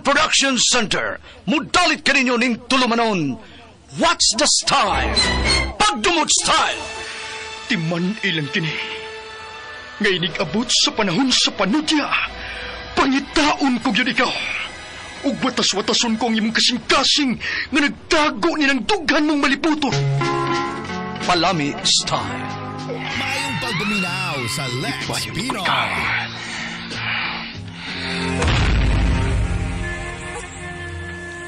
Production Center. Mudalit kaninyo ning tulumanon. What's the style? Pagdumot style! Timan ilang kini. Ngay abot sa panahon sa panudya. Pangitaon ko gyud ikaw. Ug watas-watason ko ang imong kasing-kasing nga nagtago ni ng dughan mong maliputon. Palami style. Maayong pagpaminaw sa Lex Pinoy.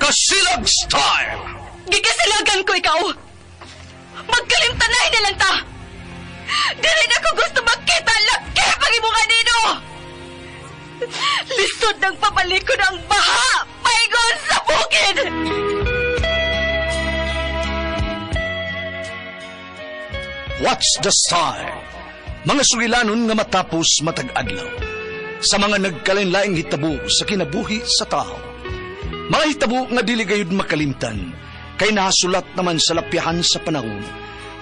Kasilag style! Gikasilagan ko ikaw! Magkalimtanay na lang ta! Dili na ko gusto magkita laki pag imong anino! Lisod ng pabalikon ang baha! Paingon sa bukid! What's the style? Mga sugilanon nga matapos matag adlaw. Sa mga nagkalain-laing hitabo sa kinabuhi sa tao. Mga hitabo nga dili gayud makalimtan, kay nahasulat naman sa lapyahan sa panahon,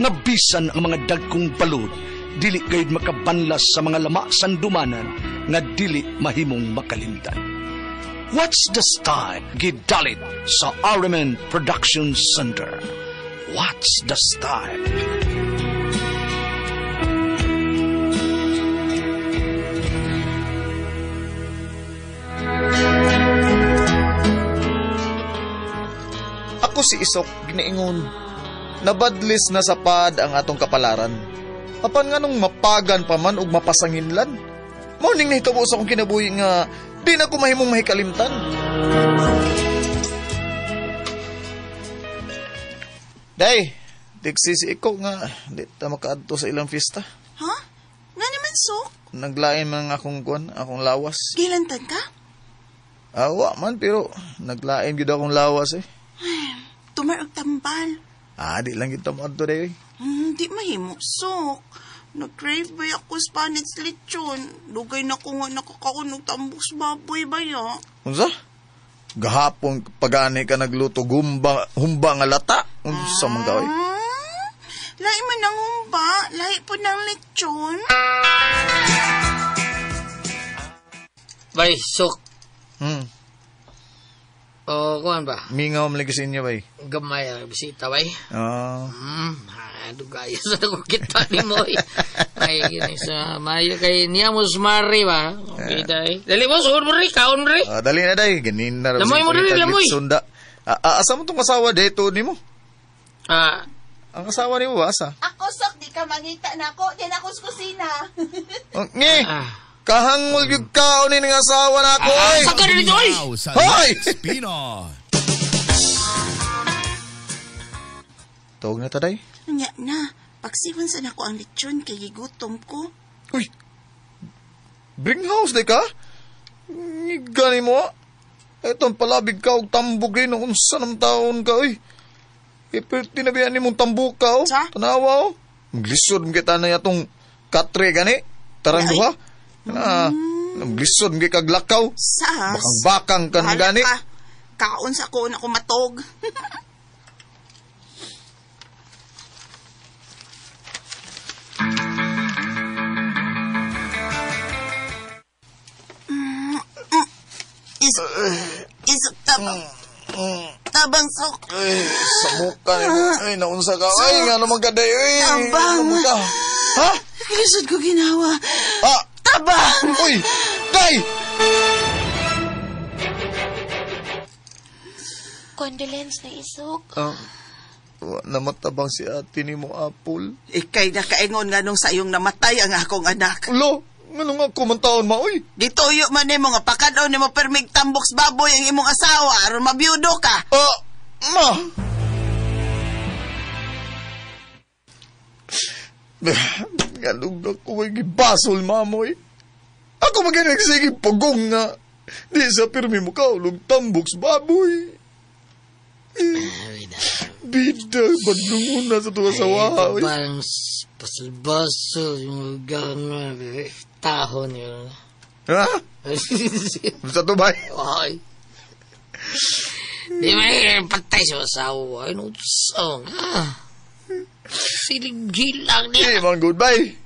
nga bisan ang mga dagkong balod, dili gayud makabanlas sa mga lama sandumanan nga dili mahimong makalimtan. What's the style? Gidalit sa RMN Production Center. What's the style? Ako si Isok ginaingon. Nabadlis na sa pad ang atong kapalaran. Apan nga nung mapagan pa man og mapasanginlan. Morning na hitabo sa akong kinabuhi nga di na ko mahimong mahikalimtan. Day, diksi si Iko nga di ta makaadto sa ilang fiesta. Ha? Nga naman, Sok? Naglain man akong kuan, akong lawas. Gilantan ka? Awa man pero naglain gyud akong lawas eh. Ay, tumar og tambal. Ah, di lang kita moadto day. Di mahimo, Sok. Nag-crave ba ako Spanish lechon? Dugay na ko nga nakakaon og tambok sa baboy ba ya? Unsa? Gahapon pagani ka nagluto gumba, humba nga lata. Unsa man ka oy? Lahi man ang humba, lahi po ng lechon. Bay, Sok. O, kuhan ba? Mingaw man lagi sa inyo, bay. Gamay ang bisita, bay. Ah. Dugay sa ko kita ni mo. Ay, gini sa mayo kay niya mo sumari ba? Okay, day. Dali mo, suod mo rin, kaon rin. Ah, dali na, day. Ganin na. Lamoy mo rin, lamoy. Sunda. Asa mo itong asawa dito ni mo? Ah. Ang asawa ni mo ba, asa? Ako, Sok, di ka mangita na ako. Diyan ako sa kusina. Ngi! Kahangol yung kaon ni ng asawa na ako, oy! Saka rin ito, oy! Hoy! Tawag na taday. Nya na, pagsiwan sa nako ang lechon kay gigutom ko. Uy! Bring house, di ka? Gani mo, ah. Etong palabig ka og tambok rin, unsa ng taon ka, oy. Ipirti na biyan ni mong tambok ka, oh. Sa? Tanawa, oh. Maglisod kita na yatong katre, gani. Tarang duha. Na, maglisod mga kaglakaw. Sas. Bakang-bakang ka ng gani. Ka. Kaon sa ko na kumatog. Isok tabang. Tabang, Sok. Ay, sa mukha ni mo. Ay, naunsa ka. Ay, nga naman ka, day. Ay, Tabang. naman ka. Ha? Lisod ko ginawa. Ah! Tabang! Uy! Day! Condolence na Isok. Ah, namatabang si ate ni mo, Apple. Ikay nakaingon nga nung sayong namatay ang akong anak. Ulo, nga ako man taon ma, uy. Gituyo man nimo nga pakadon nimo permig tambok sa baboy ang imong asawa aron mabiyudo ka. Ah, ma. Ngalog na ko ay gibasol, mamoy. Ako maginagsige pugong nga. Di sa pirmi mo ka, ulog tambok sa baboy. Bida, badlungon na sa tuwa sa waha. Oy. Parang pasalbaso, yung ganga, tahon yun. Ha? Sa tubay? Ay. Di may patay sa asawa. Ay, no, song. Siling gilang niya. Di man, goodbye.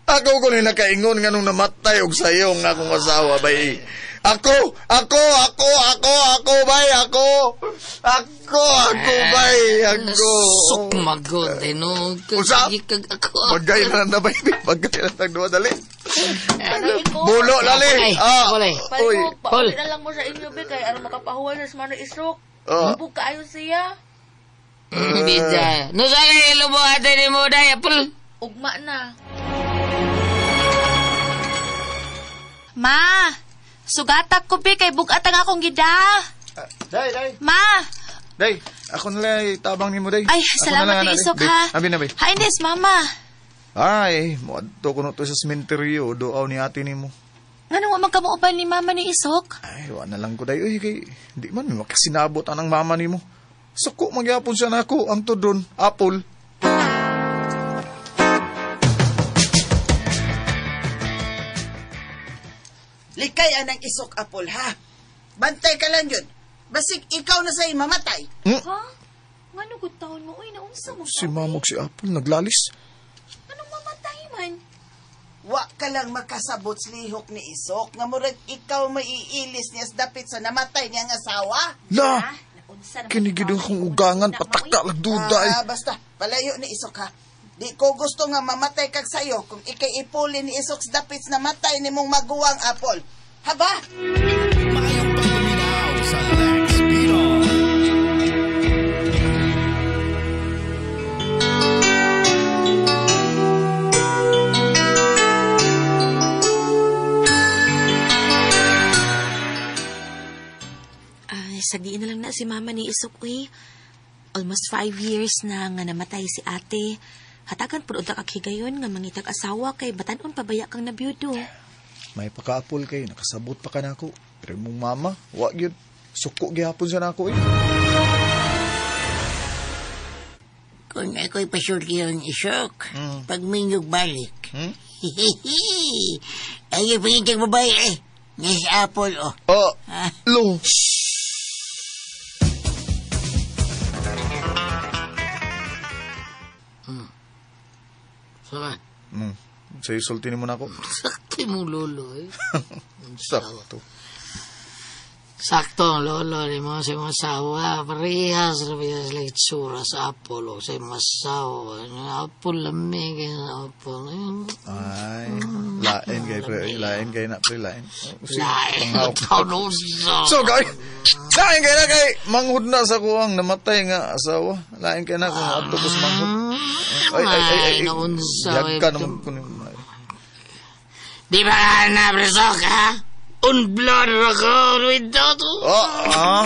Ako ko ni nakaingon nga nung namatay og sayo nga akong asawa, bay. Ako! Ako! Ako! Ako! Ako! Bay! Ako! Ako! Ako! Bay! Ako! Sok magod, eh, no? Usa? Ako. Bagay na lang na, bay. Bagay na lang duwa, dali. Bulo, lali! Ah! Uy! Paul. Pauli na lang mo sa inyo, be, kay aron makapahuway sa Mano Isok. Ah. Hubog kaayo siya. Bida. No sa kay lubo ate ni mo day, Apple. Ugma na. Ma, sugatak ko bi kay bugat ang akong gida. Day, day. Ma, Day, ako na lang tabang ni mo, day. ay Ako na salamat lang, ni anak, Isok day. ha. Abi na, bay. Hi, Ines, mama. Ay, muadto ko na to sa sementeryo, doaw ni ate ni mo. Ngano wa man ka mouban ni mama ni Isok? Ay, wa na lang ko day. Uy, kay, di man, makasinabot anang mama ni mo. Suko, magyapon siya na ako. Ang tudon, apple. Likay anang Isok, Apol, ha? Bantay ka lang yun. Basig ikaw na sa'yo mamatay. Ha? Ngano gud taon mo uy naunsa mo? Si mamog si Apple, naglalis. Anong mamatay man? Wa ka lang makasabot sa lihok ni Isok nga murag ikaw maiilis niya sa dapit sa namatay niyang asawa. La! Naunsa naman Kinigid akong ugangan, pataka lang duday. Ah, basta, palayo ni Isok ha. Di ko gusto nga mamatay kag sayo kung ikay ipuli ni Isok sa dapit sa namatay ni mong maguwang Apol. Haba! Maayong pagpaminaw sa Lex Pinoy. Ay, sagdiin na lang na si mama ni Isok, uy. Almost 5 years na nga namatay si ate. Hatagan po unta kag higayon nga mangitag asawa kay batanon pabaya kang nabiyudo. May paka-apple kay, nakasabot pa ka na ako. Pero mong mama, wa yun. Suko gihapon siya na ako eh. Kung ako'y pasulti ang Isok, pag minyog balik. Hmm? Ay, pangitag babae eh. Nasa Apple, oh. Ah, lo. Sama. Sa'yo sulti ni mo na ako. Sakto mo lolo eh. Sakto. Sakto ang lolo ni mo sa imong asawa. Parehas ra ba sila itsura sa Apple o sa imong asawa. Apple lamig ang Apple. Ay, lain kay pre, lain kay na pre, lain. Lain. Panghaw. So, kay, lain kay na kay, manghud na sa kuwang namatay nga asawa. Lain kay na kung adto ko sa manghud. Ay, ay, ay, ay, naunsa, Yag ka naman ko ni Di ba ka na, Brisok, ha? Unblood ako, without. Oh, ah.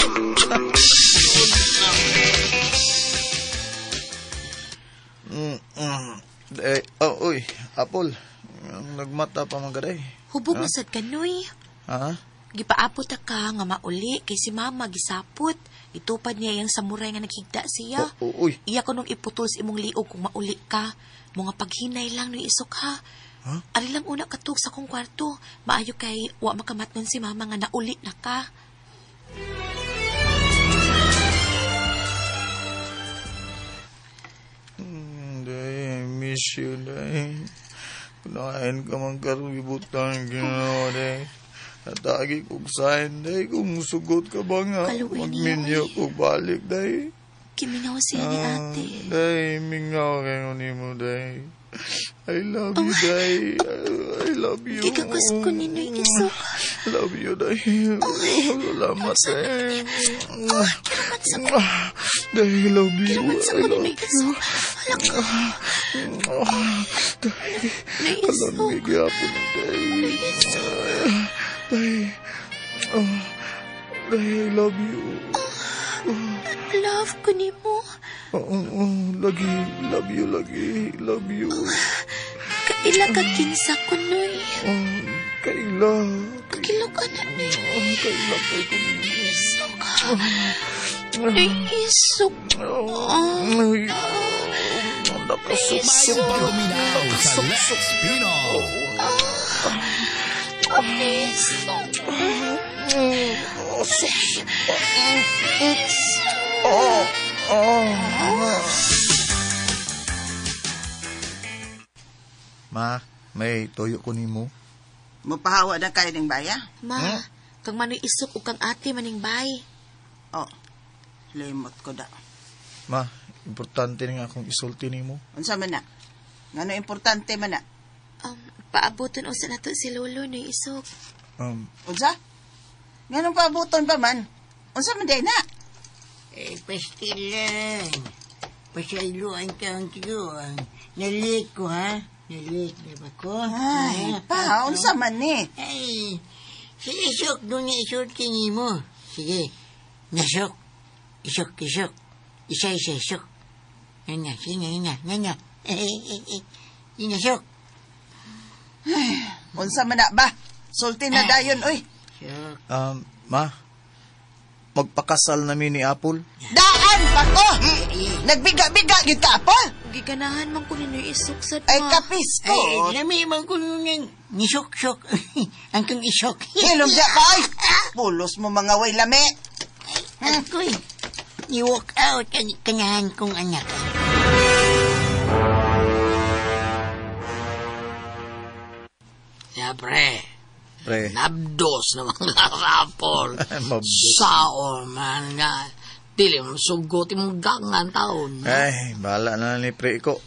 Eh, oh, uy, Apple. Nagmata pa man kaday. Hubog na sad kanoy. Ha? Gipaapot ta ka nga mauli kay si mama gisapot. Itupad niya iyang samurai nga naghigda siya. Oh, uy. Iya ko nung iputol sa imong liog kung mauli ka. Mga paghinay lang no Isok ha. Huh? Ari lang una katug sa kong kwarto. Maayo kay wa makamatnon si mama nga nauli na ka. Day, I miss you, day. Kunain ka man karong ibutang ginawa, day. Natagi kong sign, day. Kung sugot ka ba nga, Kaluoy niya, magminyo kong balik, day. Kimingaw siya ni ate. Day, mingaw kayo ni mo, day. I love you, day. I love you. Gigagos ko ni Noy Isok. Love you, day. Salamat, day. Day, I love you. Kiraman sa I ko ni love Noy Isok. Day, Noy alam Isok. mo, gihapon, day. Day, oh, day, I love you. Love ko ni mo. Oh, oh, lagi, love you, lagi, love you. Kaila ka kinsa ko, Noy. Oh, kaila. Kakilo ka na, Noy. Oh, kaila kay ko. Isok. Noy Isok. Ay, nakasuk. Maayong pagpaminaw sa Lex Pinoy. Isok. Oh, oh. Ma, may toyo ko nimo. Mapahawa na kayo ng baya? Ma, Kang manoy isok ug kang ate maning bay. Oh, limot ko da. Ma, importante nga akong isulti nimo. Unsa man na? Ngano importante man na? Paaboton usa nato si Lolo Noy Isok. Unsa? Nganong paaboton pa man? Unsa man day na? Eh, pastilan. Pasayloan ka ang tiyo. Nalik ko, ha? Nalik na ba ko? Ay, pa, unsa man ni? Ay, si Isok doon niya isulti ni mo. Sige, nasok. Isok, isok. Isa, isa, isok. Nga, sige, nga, nga, nga. Inasok. Unsa man na ba? Sulti na dayon, oy. Ma, magpakasal nami ni Apple. Daan pa ko! Nagbiga-biga gyud ka, Apple! Giganahan man ko ni Noy Isok sad Ay, ma. kapis ko. Ay, lami man ko nung nisok-sok. Ang kang isok. Hilom da ka, ay! Pulos mo mga way lami. Ako'y, ni-walk out ang kanahan kong anak. Ya, pre. Pre. Nabdos na mga rapol. Sao man nga. Dili mo sugot imong gangan taon. Ay, bahala na ni pre ko.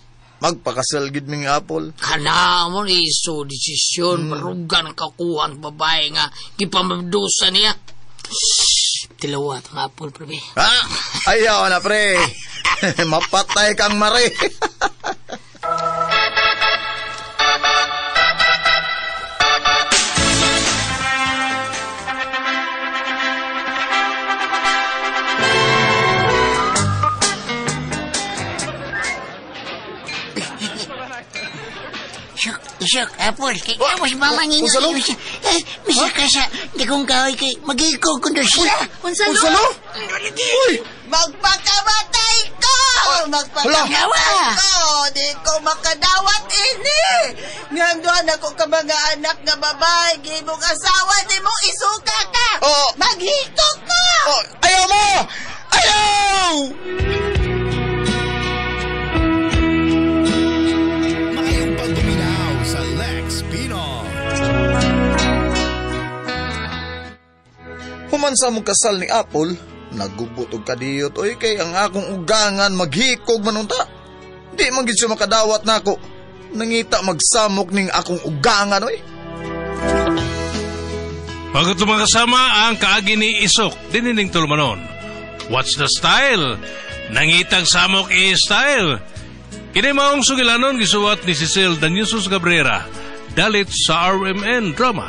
Magpakasal gid mi ni Apple. Kana mo ni iso desisyon marugan ang kakuhan babae nga gipamabdusa niya. Tilawat ang apple, pre. Ha? Ayaw na pre. Mapatay kang mare. Isok, isok, Apple. Kay tapos mama ninyo. Unsalo? Eh, misa ka sa dakong kahoy kay magiging ko na siya. Unsalo? Uy! Magpakamatay ko! Magpakamatay ko! Di ko makadawat ini! Nganduan ako ka mga anak nga babae, gimong asawa, di mo isuka ka! Oh. Maghito ka! Oh, ayaw mo! Ayaw! Maayong pagduminaw sa Lex Pinoy. Human sa mong kasal ni Apple, nagubot og kadiyot oy kay ang akong ugangan maghikog man unta. Di man gid siya makadawat nako. Nangita magsamok ning akong ugangan oy. Pagkat mga kasama ang kaagi ni Isok, dinining tulumanon. What's the style? Nangitag samok i-style. Kini maong sugilanon gisuwat ni Cecil Daniusos Cabrera, dalit sa RMN Drama.